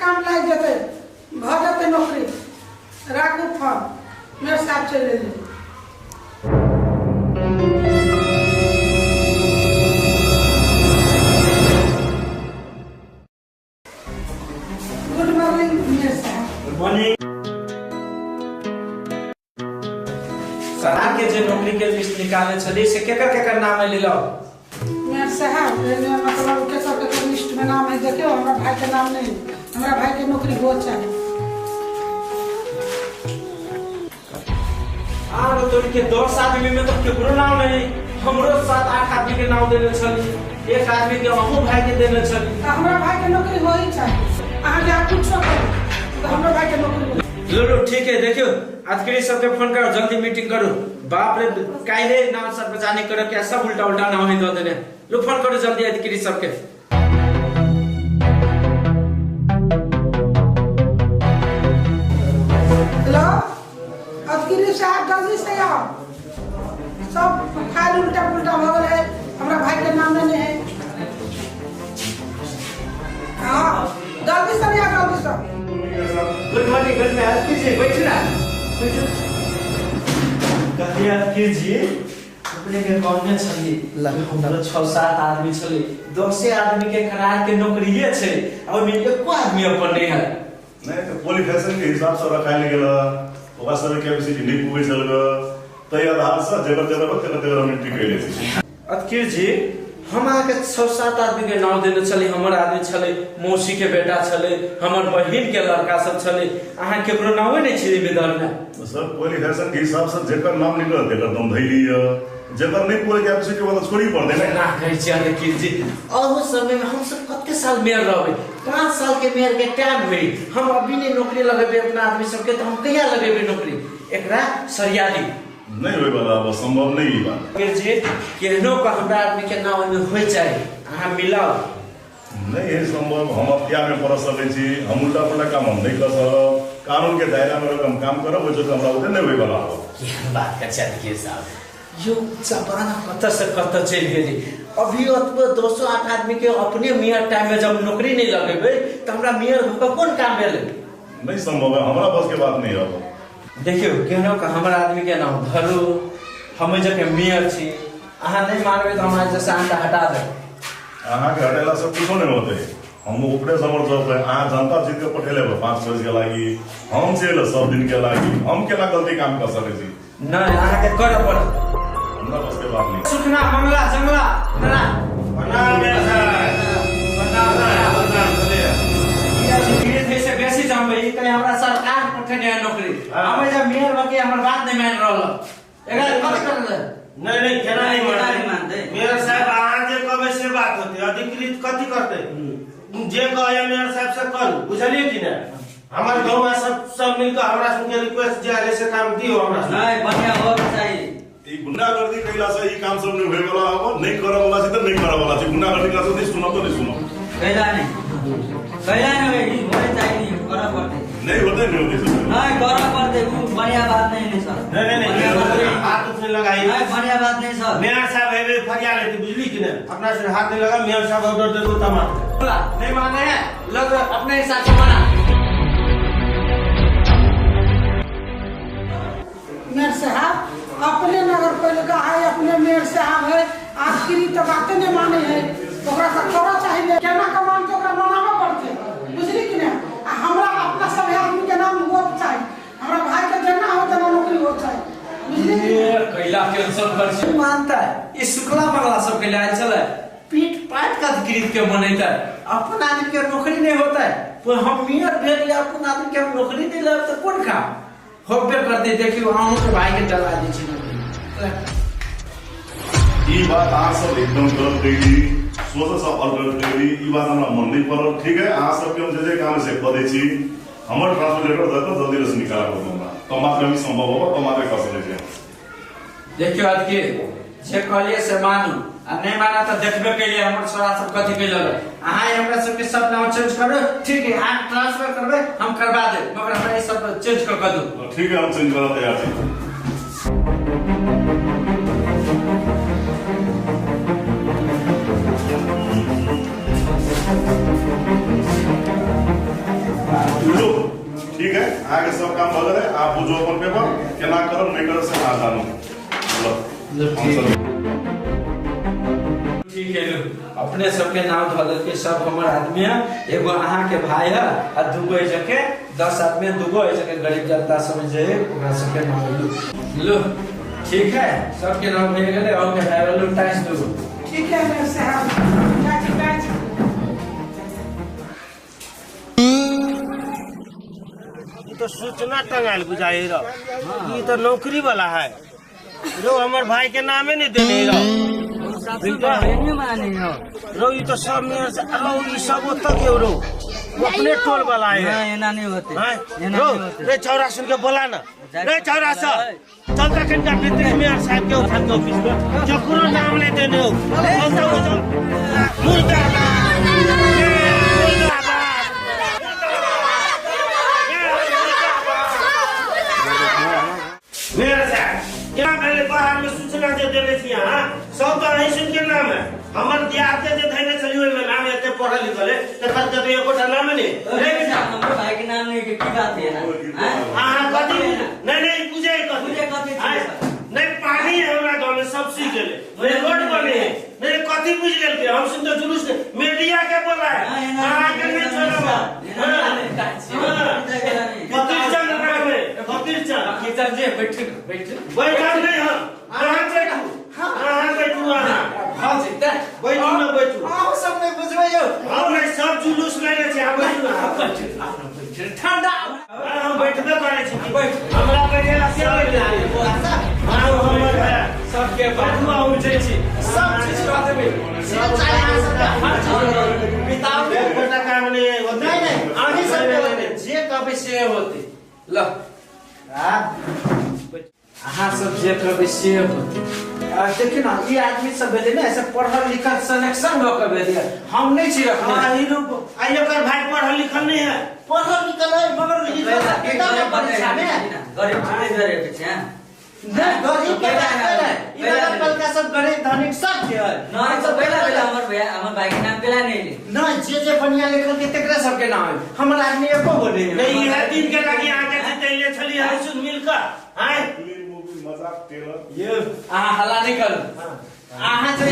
काम लागि जेतै, भऽ जेतै नौकरी। राखू फोन, मेयर साहब चलि एलै। गुड मॉर्निंग मेयर साहब। Good morning. सरकार के जे नौकरी के लिस्ट निकाले छली से केकर केकर नाम एलै लो? मेयर साहब एने मतलब केकर केकर लिस्ट में नाम है देखियो, हमरा भाई के नाम नहीं, हमरा भाई के नौकरी हो चाहे। आरो तो के 10 आदमी में तो केकरो नाम नहीं, हमरो 7-8 आदमी के नाम देने छली, एक आदमी के अहू भाई के देने छली। तो हमरा भाई के नौकरी हो ही चाहे, अहाँ जे कुछो करू तो हमरा भाई के नौकरी हो। लो लो ठीक है, देखियो आजकल सबके फोन करो, जल्दी मीटिंग करो। बाप रे काहे नाम सार्वजनिक करो क्या सब उल्टा उल्टा नाम ही दो देने। लो फोन करो जल्दी अधिकारी सबके। हेलो अधिकारी साहब जल्दी से आओ, सब फाइल उल्टा पुल्टा हो गए है, हमरा भाई के नाम नहीं है। हाँ जल्दी से आओ, जल्दी से। गुड मॉर्निंग, गुड मॉर्निंग अधिकारी जी, बैठू ना बैठू। कहलिए अधिकारी जी अपने के कहने छली हमरो 6-7 आदमी छली, 10 आदमी के करार के नौकरिए छै, आ ओइमे एको आदमी अपन नहीं है। नहीं तो क्वालिफिकेशन के हिसाब से रखायल गेल, ओकरा सब कैपेसिटी नहीं पुगै छल ग, तै आधार से जगह जगह पर तेकर तेकर हम एंट्री कइले छी। अधिकारी जी हम अहाँके 6-7 आदमी के नाम देने छली, हमर आदमी छलै, मौसी के बेटा छलै, हमर बहिन के लड़का सब छलै, अहाँ केकरो नामे नहीं छी विदर में। सर क्वालिफिकेशन के हिसाब से जेकर नाम निकलल तेकर दम धैली, जेकर नहीं पूरे कैपेसिटी वाला छोड़ी पड़ते ना। ना कहै छी अधिकारी जी, अहू समय में हम सब कते साल मेयर रहबै, 5 साल के मेयर के टाइम होई, हम अभी नहीं नौकरी लगेबै अपना आदमी सबके तो हम कहिया लगेबै नौकरी? एकरा सरिया दी। नहीं होय वाला, अब संभव नहीं है बात। फिर जी केहनो का हमरा आदमी के नाम में होय चाहे अहाँ मिलाओ। नहीं है संभव, हम अख्तियार में पड़ सकै छी, हम उल्टा पुल्टा काम हम नहीं कर सकब, कानून के दायरा में रह हम काम करब, ओइ से हमरा उते नहीं होय वाला। केहन बात कर छै साहब, यो जमाना कत से कत चलि गेली। अभी अतबो 208 आदमी के अपने मेयर टाइम में जब नौकरी नहीं लगेबै तो हमरा मेयर होकर कोन काम भेलै? नहीं संभव है, हमरा बस के बात नहीं है। देखियो केहनो का हमरा आदमी के नाम धरू, हम जके मेयर छी, अहाँ नहीं मानबै तो हमरा जैसे अहाँ हटा देब। अहाँ के हटेला से कुछो नहीं होते, हम ऊपरे से हमर जॉब है, अहाँ जनता जीत के पठेले बा 5 वर्ष के लागी, हम चल सब दिन के लागी, हम केना गलती काम कर सकै छी? नहीं अहाँ के करऽ पड़त, हमरा बस के बात नहीं। सुखना मंगला जंगला ना प्रणाम मेयर साहब, प्रणाम प्रणाम। से बेसी जमबै त हमरा सरकार पठेने है नौकरी, हम जे मेयर बके हमर बात नहीं मान रहल, एकरा कथि करले? नहीं नहीं केना नहीं मानते मेयर साहब, अहाँ जे कहबै से बात होते, अधिकृत कथि करते? जे कहै मेयर साहब से करू, बुझलिए कि नहीं? हमर गाँव सब सब मिलकर हमरा सुनके रिक्वेस्ट जे आले से काम दियो हमरा। नहीं बढ़िया हो के चाहिए। ई गुंडागर्दी कइला से ई काम सब नहीं होय वाला, अब नहीं करऽ वाला छै त नहीं करऽ वाला छै, गुंडागर्दी कइला से नहीं सुनब तो नहीं सुनब। कैला नहीं, कैला नहीं होई, होए चाहिए नहीं, करऽ पड़तै। नहीं होते, नहीं होते सर। नहीं करऽ पड़तै, उ बढ़िया बात नहीं है सर। नहीं नहीं नहीं, हाथ उसने लगाई। नहीं बढ़िया बात नहीं सर। मेयर साहब है फरिया लेते, बुझली कि नहीं? अपना से हाथ नहीं लगा, मेयर साहब ऑर्डर दे दो तमाम। नहीं माने हैं लोग अपने हिसाब से माना। मेयर साहब अपने नगर पालिका है, अपने मेयर साहब है, आखिरी तो बातें नहीं माने है, ओकरा से करऽ चाहिए, केना के मान के ओकरा मनाबऽ पड़तै, बुझली कि नहीं? आ हमरा अपना सब आदमी के नाम हो चाही, हमरा भाई के जेना हो तेना नौकरी हो चाही, बुझली कि नहीं? कैला टेंशन कर छी मानता है, ई शुक्ला मंगला सब के लायल छलै, पीट पाट के अधिकृत के मनैता, अपन आदमी के नौकरी नहीं होता है, पर हम मेयर भेल अपन आदमी के हम नौकरी नहीं लेब तो कोन काम होबे करते? देखियो अहूँ के भाई के डला दै छी नौकरी। ई बात अहाँ सब एकदम गलत कैली, सोच सब अलग कैली, ई बात हमरा मन नहीं पड़ल। ठीक है, अहाँ सबके हम जे जे काम से कऽ दै छी, हमर ट्रांसफर लेटर दऽ कऽ जल्दी से निकाल करू हमरा, तऽ मात्र ई संभव होबऽ, तऽ मात्र कऽ सकै छी। देखियो अदके जे कहलिए से मानू, आ नहीं माना तो देखबे कैलिए हमर छोरा सब कथी कैलक। अहाँ हमरा सबके सब नाम चेंज करू, ठीक है? अहाँ ट्रांसफर करबै हम करवा देब, मगर हमरा ई सब चेंज कऽ कऽ दू। ठीक है, हम चेंज करऽ तैयार छी। ठीक है अहाँके सब काम भऽ गेलै आप बुझू अपन पेपर केना करब नहि करब से अहाँ जानू। ठीक है अपने सबके नाम धऽ देलकै सब हमर आदमी है एगो अहाँ के भाई है आ दूगो एहि जगह 10 आदमी दूगो एहि जगह गरीब जनता सब जे है ओकरा सबके नाम लो। ठीक है सबके नाम भए गेलै और के भाई लो टैक्स दूगो। ठीक है मेयर साहब जाय। तो सूचना टंगायल बुझाइ रह ई तो नौकरी वाला है रो हमर भाई के नामे नहीं देने रहो रो ई तो सब मेयर रो ई सब ओतऽ के रो अपने टोल वाला है एना नहीं होते रो रे छौरा सुन के बोला ना रे छौरा सब चलता कनिका भीतरी मेयर साहब के उठा के ऑफिस में जकरो नाम नहीं देने हो चलता हो चल मुर्दाबाद मुर्दाबाद। मेयर साहब क्या भेलै बाहर में सूचना जे देने छी अहाँ सब तो अहीं सुन के नाम है हमर दियाद के जे धैने छलियै ओहिमे नाम एते पढ़ल लिखल है तकर के तो एकोटा नाम नहीं रे हमर भाई के नाम नहीं के की बात है ना अहाँ कथी नहीं नहीं पूजे कथी नहीं पानी है हमरा गाँव में सब सीख गेलै नहीं रोड बने है नहीं कथी बुझि गेलकै हम सुन तो जुलूस मीडिया के बोला है अहाँ के नहीं छोड़ब। फकीर चंद नाम है फकीर चंद जी बैठू बैठू बैठल नहीं हम अहाँ बैठू अहाँ बैठू अहाँ भऽ जेतै बैठू न बैठू अहाँ सब नहि बुझबै यौ हम नहीं सब जुलूस लेने छी अहाँ बैठू अहाँ बैठू ठंडा हम बैठबे करै छी हमरा बैठेला से बैठ सबके बैठू अहाँ बुझै छी सब चीज कऽ देबै से चाहे अहाँ सबके हर चीज बिताउ एकोटा काम नहीं होतै नहीं नहीं अहीं सबके होतै जे कहबै से होतै। ल अहाँ सब जे कहबै से होतै। देखियौ ने ई आदमी सब भेलै ने ऐसे पढ़ल लिखल सिलेक्शन भऽ के भेलै हम नहि छी रखने। एकर भाई पढ़ल लिखल नहीं है पढ़ल लिखल है मगर लिखल परीक्षा में गरीब गरीब छै नहीं गरीब के बात नहीं ई नगरपालिका सब गरीब धनिक सब के है नहीं तो पहला पहला हमर भैया हमर भाई के नाम पहला नहीं ले नहीं जे जे बढ़िया लिखल के तेकरा सब के नाम है हमर आदमी एको गो नहीं नहीं इहे दिन के लागि अहाँ के जितैले छली है सुन मिल के आय मजाक टेलर ये अहाँ हल्ला नहीं करू। अहाँ जे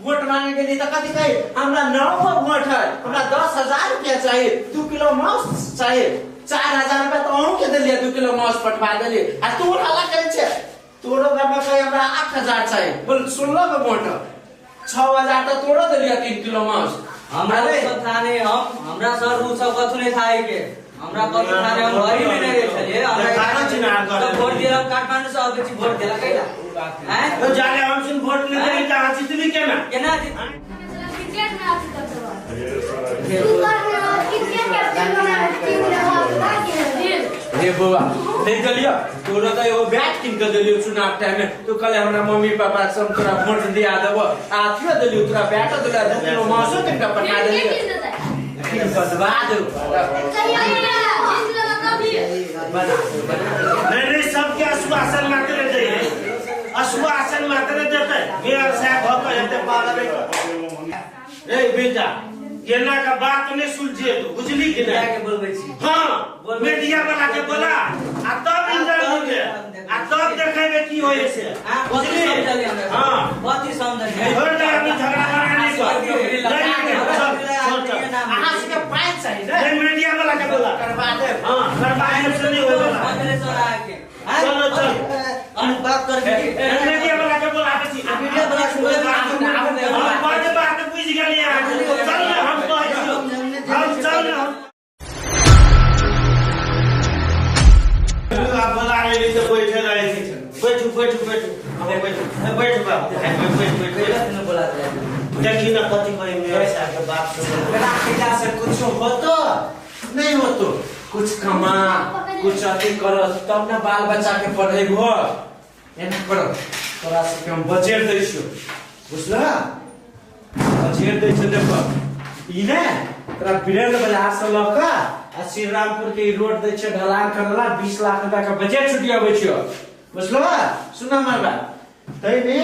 वोट मांगे के लिए तो कथी कही हमरा 9 गो वोट है हमरा 10,000 रुपया चाहिए 2 किलो मांस चाहिए 4,000 रुपया तो अहूँ के देलियै 2 किलो मांस पटवा देलियै आ तू हल्ला करै छै तोरो घर में कही हमरा 8,000 चाहिए बोल 16 गो वोट 6,000 तो तोरो देलियै 3 किलो मांस। हमरा सब थाहा नहीं हम हमरा सर उ सब कथु नहीं थाहा के हमरा कथु थाहा नहीं हम घरी में नहीं रहै छलियै हमरा वोट दिया काठमाडौँ से अबै छी वोट देला कैला हैं तो जाले हम सुन वोट नहीं देली त अहाँ जितबी केना केना जीत क्रिकेट में आती तब रे बौआ नहीं देलियो तोरा तो एगो बैट कीन के देलियो चुनाव टाइम में तू कहले हमरा मम्मी पापा सब तोरा वोट दिया देबो आ अथियो देलियो तोरा बैटो देलियो 2 किलो मांसो कीन के पठा देलियो बदवा दो नहीं नहीं सबके आश्वासन मात्र दे आश्वासन मात्र देते मेयर साहब भऽ के एते पागल रे बेटा केना का बात नहीं सुलझे तो बुझली कि नहीं के बोलबै छी। हां मीडिया वाला के बोला आ तब इंटरव्यू के आ तब देखेबे की होय से बुझली। हां कथी समझलियै छोड़ दे आदमी झगड़ा लड़ा नहीं कर नहीं अहाँ सबके पाइ चाहिए ने नहीं मीडिया वाला के बोला करवा दे। हां करवा दे से नहीं होय वाला सर आके चलो चल हम बात करके मीडिया वाला के बोला के छी मीडिया वाला के बोला हम बात बात बुझ गेलियै अहाँ चल ने हम कहै छी हम चल ने हम बोला रही तो बैठे रहे छी बैठू बैठू बैठू हम बैठू बैठ बाप बैठ बैठ बैठ बोला देखी ना कथी कहे मेयर साहब के बात सुन बेटा पिता से कुछ हो तो नहीं हो तो कुछ कमा कुछ अथी करो तब ना बाल बच्चा के पढ़ेबो। एना करो तोरा सबके हम बजेट दै छियौ बुझलह बजेट दै छियौ देखो ई ने तोरा बिरेल बाजार से लऽ कऽ आ श्री रामपुर के ई रोड दै छै ढलान करला 20 लाख रुपया के बजेट छुटियाबै छियौ बुझलह। सुन हमर बात तैमे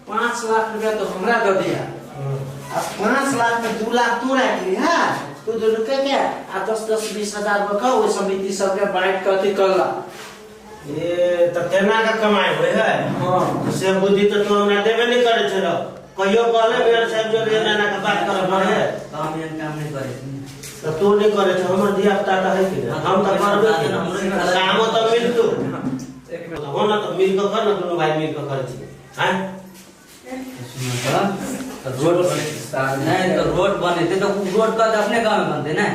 5 लाख रुपया तो हमरा दऽ दिया आ 5 लाख में 2 लाख तू राखि लिहा तू दुनू के के आ 10 10 20 हजार में का ओइ समिति सबके बांट के अथी करला। ए त केना के कमाई होय है? हां से बुद्धि त तू हमरा देबे नहीं करे छे। कहियो कहले मेयर साहब जो रे ना के बात करब है हम एहन काम नहीं करे त तू नहीं करे छे, हमर धिया पुता त है कि हम त करबे कामो त मिलतू एक मिनट हो ना त मिल के कर ना, दुनू भाई मिल के करे छी। हां तो रोड नहीं तो रोड बनेते तो रोड का अपने गांव में बनते ना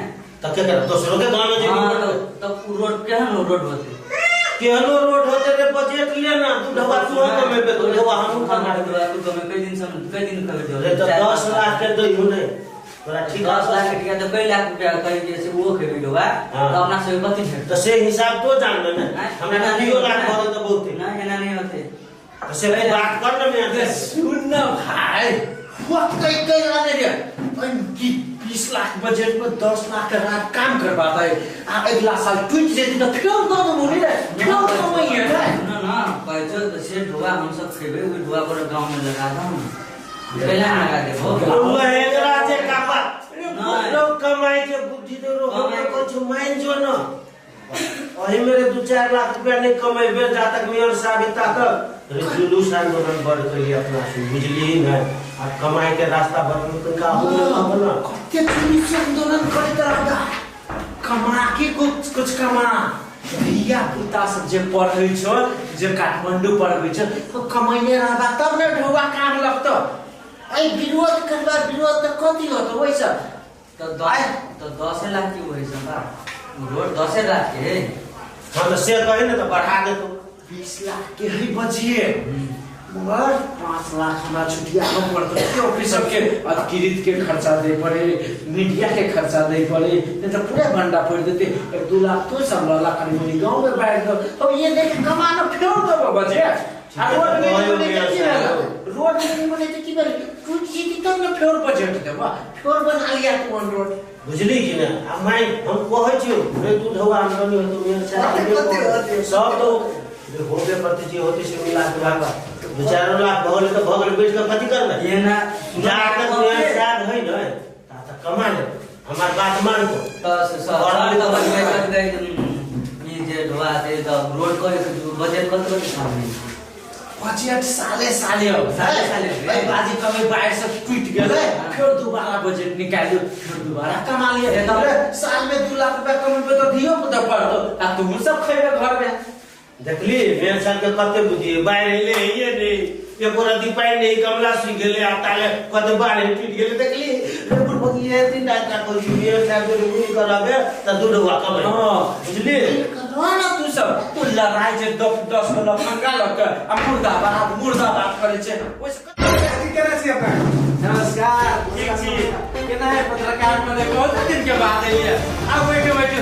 त के कर दोसरो के गांव में जे तो रोड केहन रोड होते केहनो रोड होते रे बजट ले ना दू ढवा तू कमेबे दू ढवा हमहू कमाबे तू कमे कई दिन से कई दिन कमे रे त 10 लाख के दइहु ने तोरा ठीक 10 लाख के त कई लाख रुपया कई के से वो खेबी ढवा त अपना से कथि भेट त से हिसाब तो जान ले ना हमरा 2 लाख भरल त बहुत ना एना नहीं होते त से बात कर न मैं सुन न भाई वो कई कई लाने रे की 20 लाख बजट में 10 लाख के रात काम करवाता है आ अगला साल टूट जेती त फिर दो दो बोली रे फिर कमाई है रे ना ना पैसा तो से ढोआ हम सब खेबे उ ढोआ पर गांव में लगा दम पहला लगा देबो महेंद्रा जे कापा लोग कमाई के बुद्धि दो हम कुछ मान जो ना अही मेरे 2-4 लाख रुपया नहीं कमेबे जा तक मेयर साहब एता तक रे जुलूस आंदोलन बड़ करिए अपना से बुझली न आ कमाई के रास्ता बदलू त का हो ना कते जुलूस आंदोलन करैत रहता कमा के कुछ कुछ कमा धिया पुता सब जे पढ़ै छ जे काठमांडू पढ़ै छ तो कमाइने रहबा तब ने ढोवा काम लगतो। ऐ विरोध करबा विरोध त कथि होतो ओइसँ त 10 लाख के होई छ बा रोड 10 लाख के हां त से कहि न त बढ़ा देतो 20 लाख के ही बचिए मगर 5 लाख हमरा छुटिया पड़तो के ऑफिस सबके अधिकृत के खर्चा दे पड़े मीडिया के खर्चा दे पड़े नहीं तो पूरा भंडा फोड़ देते। 1-2 लाख तो सब लला कनी मनी गांव में बैठ दो अब ये देख कमाना फेर दो बजट आ रोड में बने के की भेल रोड में बने के की भेल टूट जीती तब न फेर बजट देबा फेर बना लिया तू रोड बुझली कि ना। आ my हम कहै छियौ रे दू ढौआ आमदनी होतो मेयर साहब सब तो होबे प्रति जे होते से मिला के भागा 2-4 लाख भगल त भगल बैठ के कथि करबे ये ना जा तक मेयर साहब है न ता तक कमा ले हमार बात मान को त सर त बनबे कर दे ई जे ढोआ दे त रोड को बजट कत कत सामने बजट साले साले हो साले साले भाई बाजी कमे बाहर से टूट गेलै फिर दोबारा बजट निकाल्यो फिर दोबारा कमा लिए साल में 2 लाख रुपया कमेबे त दियो पुता पड़तो आ तू सब खैबे घर में। देखली मेयर साहब के कते बुद्धि बाहर एले ये नहीं एको रति पानि नहीं कमला सुख गेलै आ ताले कते बाढ़ टूट गेलै। देखली रे बुढ़बकी ये दिन रात ना कोई मेयर साहब के रुई करबे त दू ढौआ कमे। हां बुझली करवा ना तू सब तू लड़ाई जे 10 को लफंगा लक आ मुर्दाबाद मुर्दाबाद करै छै ओइसे कथि केना छी अपना। नमस्कार ठीक छी केना है पत्रकार मने बहुत दिन के बाद एलियै आ बैठो बैठो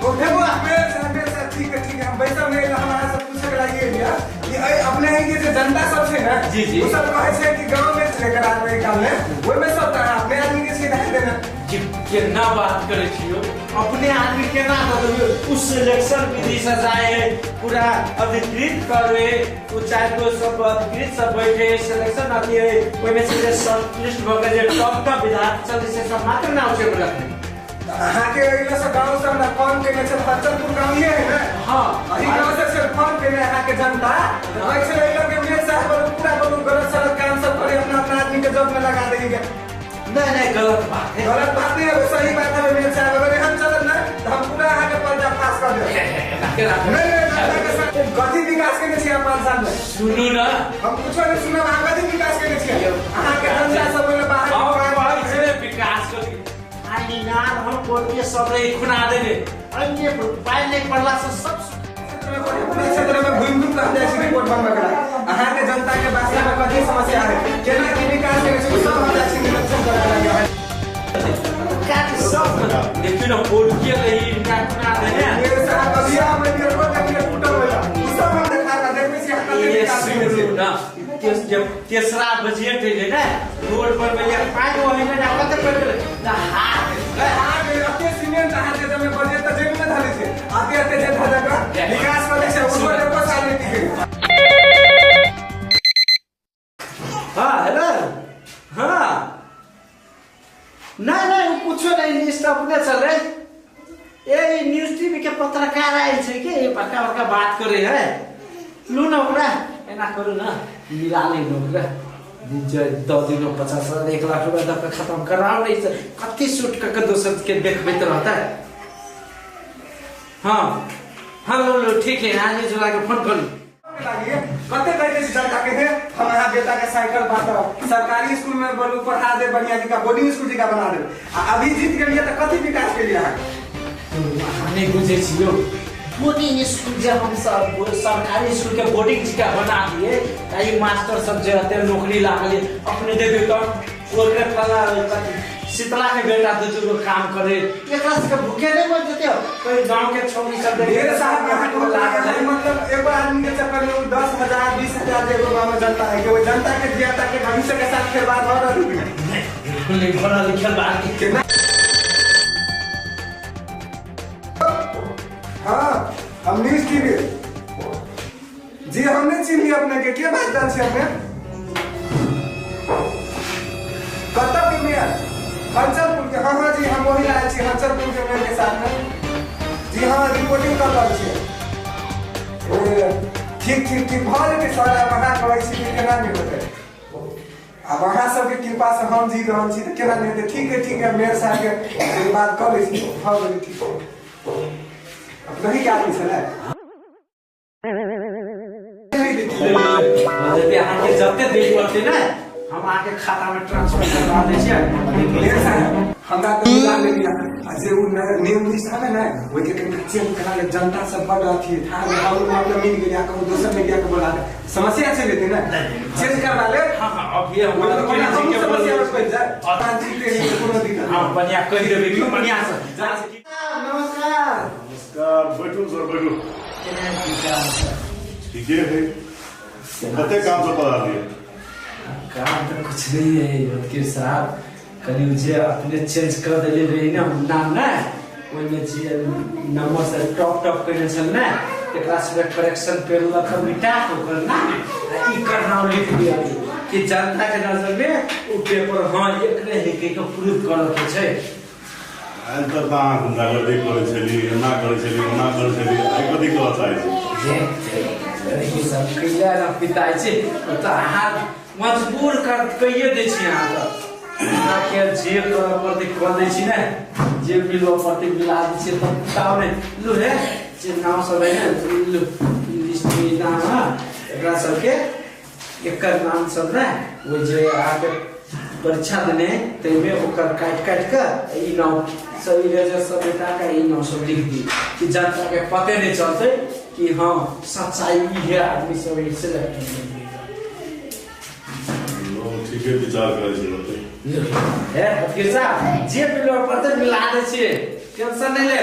उठेबो मेयर साहब ठीक है ठीक है हम बैठल नहीं हमारा सब पूछे के लागी एलिया कि ए अपने है के जे जनता सब छै ना जी जी ओ सब कहै छै कि गांव में लेकर आदमी काम में ओइ में सब तरह अपने आदमी के सीधा देना जी केना बात करै छियो अपने आदमी केना दऽ देबियो उस सिलेक्शन विधि से जाए है पूरा अधिकृत करवे उ चाहे तो सब अधिकृत सब बैठे सिलेक्शन आती है ओइ में से जे शॉर्ट लिस्ट भऽ के जे टॉप टॉप विधायक चलै से सब मात्र नाम छै ओकरा। अहाँ के अगिला से गांव से हमरा फोन केने छै फज्जलपुर गांव ये है ना। हां अही गांव से फोन केने अहाँ के जनता कहै छै अगिला के मेयर साहब पूरा बोलू गलत सलत काम सब करे अपना अपना आदमी के जॉब में लगा देंगे। नहीं नहीं गलत बात है गलत बात नहीं है सही बात है मेयर साहब अगर हम चलत ना तो हम पूरा अहाँ के पर्दाफाश कर देब। नहीं नहीं कथी विकास केने छियै 5 साल में सुनू ना हम कुछो नहीं सुनब अहाँ कथी विकास केने छियै अहाँ के जनता सब बोले बाहर विकास कर नार हम कोटिए सब रे खुना देने अन्य पानि नहीं पड़ला से सब क्षेत्र में घुमि घुमि कऽ जाइ छै रिपोर्ट बनबै के अहाँ के जनता के वास्ते में कथी समस्या है केना की विकास केने छै सब हम जाइ छी निरीक्षण करै लागे काट सब देखियो ना कोटिए रही इनका खुना देने मेरे साहब अभी हम रिपोर्ट के टूटल होला उ सब हम देखा के देखबै छी अहाँ कथी विकास केने छै ना जब तीसरा बजट है ना रोड पर भैया पानि ओहिने ना कते पड़ गेलै ना हाथ हाथ अते सीमेंट अहाँ के जमे बजट त जेबी में धरे छै आते आते जे धरे के विकास करे छै उनको एको साल नहीं टिके। हां हेलो हां नहीं नहीं कुछो नहीं लिस्ट अपने ए न्यूज टीवी के पत्रकार आयल छै के बड़का बड़का बात करे है। लू न ओकरा एना करू न मिला ले न ओकरा 10 दिन 50,000 1 लाख रुपया दऽ के खत्म कराओ नहीं से कत्ती शूट कऽ के दोसर के देखबैत रहता है। हाँ हाँ लो लो ठीक है आज न्यूज वाला के फोन करू। कते कहते छी जनता के हे हम अहाँ बेटा के साइकिल बांटब सरकारी स्कूल में बोलू पढ़ा दे बढ़िया जी का बोर्डिंग स्कूल जी का बना दे आ अभी जीत गेलिए त कथि विकास के लिए अहाँ नहीं बुझे छियो। बोर्डिंग स्कूल जे हम सब सरकारी स्कूल के बोर्डिंग जी का बना दिए ताकि मास्टर सब जे रहते नौकरी लागल अपने दे दे तो ओकरे फला शीतला के बेटा दू दू गो काम करे एकरा से भूखे नहीं मर जते कोई गांव के छोकरी सब दे ढेर साहब यहाँ को लागल है मतलब एगो आदमी के चक्कर में 10,000 20,000 एगो गांव में जनता है कि वो जनता के जियाता के भविष्य के साथ खिलवाड़ हो रहल है। बिल्कुल नहीं पढ़ल लिखल बात कितना। हाँ हम न्यूज टीवी जी हमने चिन्ह लिया अपने के बात जान छी अपने कतऽ के मेयर हंचलपुर के। हाँ हाँ जी हम वही आयल छी हंचलपुर के मेयर के साथ में जी। हाँ रिपोर्टिंग कर रहल छी। ठीक ठीक ठीक भऽ जेतै सर आब अहाँ कहै छी कि केना नहि होतै आब अहाँ सबके कृपा से हम जी रहल छी तऽ केना नहि हेतै। ठीक है मेयर साहब के बात कऽ लै छी भऽ गेलै ठीक अपना ही आदमी छलै अहाँके जते देरी पड़तै ने हम अहाँके खाता में ट्रांसफर करवा दै छियै। मेयर साहब हमरा तऽ मिला लेलियै आ जे उ नियम लिस्ट हवे ने ओहिके कनिका चेंज करा ले जनता सब बड अथी था हम मिल गेलै आ कहूँ दोसर मीडिया के बोला दे समस्या चलि जेतै ने चेंज करवा ले। हाँ हाँ अब ये हम समस्या में पड़ि जाए जीते ही कोनो दिक्कत। हाँ बढ़िया कहि देबै कि बढ़िया से। नमस्कार नमस्कार बैठू सर बैठू। ठीक है कते काम से पधारलियै? काम तो कुछ नहीं है वकील साहब कनि जे अपने चेंज कर देले रही ना नाम ने ओहिमे जे नंबर से टॉप टॉप कने छल ने तेकरा से करेक्शन पेड़ लऽ के मिटा के ओकर नाम आ ई कर नाम लिख दिया कि जनता के नजर में उ पेपर हाँ एकरे है के प्रूफ करऽ के छै। आयल तऽ अहाँ गुंडागर्दी करै छली एना करै छली ओना करै छली आइ कथी कहऽ चाहै छी? जे सब कैला ना पिताइ छै तऽ अहाँ मजबूर कर कहिए दै छी अहाँ अहाँके जे करऽ पड़तै कऽ दै छी ने जे मिलबऽ पड़तै मिला दै छियै तब बताउ ने लू हे जे नाम सब है ने लू लिस्ट में नाम है एकरा सबके एकर नाम सब ने ओ जे अहाँके परीक्षा देने ताहिमे ओकर काटि काटि कऽ ई नाम सब इरेजर सब मिटा कऽ ई नाम सब लिख दी कि जनता के पते नहीं चलते कि हाँ सच्चाई ई है आदमी सब सिलेक्ट। ठीके विचार करै छी होतै। हे वकील साहब जे मिलबऽ पड़तै मिला दै छियै टेंशन नहीं ले।